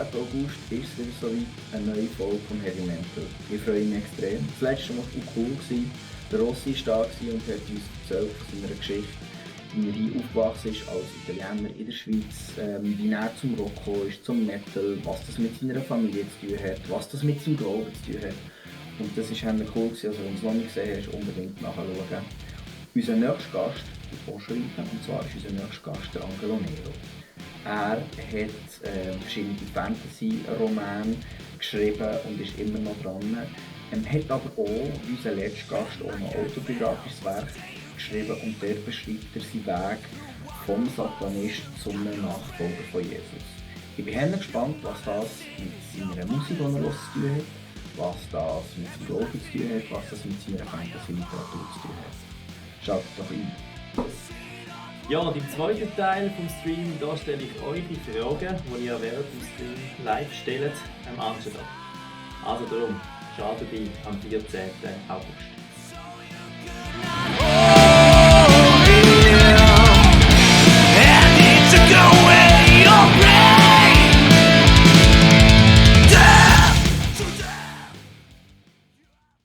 August ist es wieder soweit, eine neue Folge vom Heavy Mental. Ich freue mich extrem. Das letzte Mal war cool. Der Rossi war da und hat uns erzählt von seiner Geschichte, wie er hier aufgewachsen ist als Italiener in der Schweiz, wie er zum Rock gekommen ist, zum Metal, was das mit seiner Familie zu tun hat, was das mit seinem Glauben zu tun hat. Und das war cool, also wenn du es noch nicht gesehen hast, unbedingt nachschauen. Unser nächster Gast ist auch schreiben, und zwar ist unser nächster Gast der Angelo Nero. Er hat verschiedene Fantasy-Romane geschrieben und ist immer noch dran. Hat aber auch, wie unser letzter Gast, auch ein autobiografisches Werk geschrieben und dort beschreibt er seinen Weg vom Satanist zum Nachfolger von Jesus. Ich bin gespannt, was das mit seiner Musik, die er hört, zu tun hat, was das mit seinem Glauben zu tun hat, was das mit seiner Fantasy-Literatur zu tun hat. Schaut doch ein. Ja, und im zweiten Teil des Streams da stelle ich euch die Fragen, die ihr während dem Stream live stellt, am Angelo. Also darum, schaut dabei am 14. August.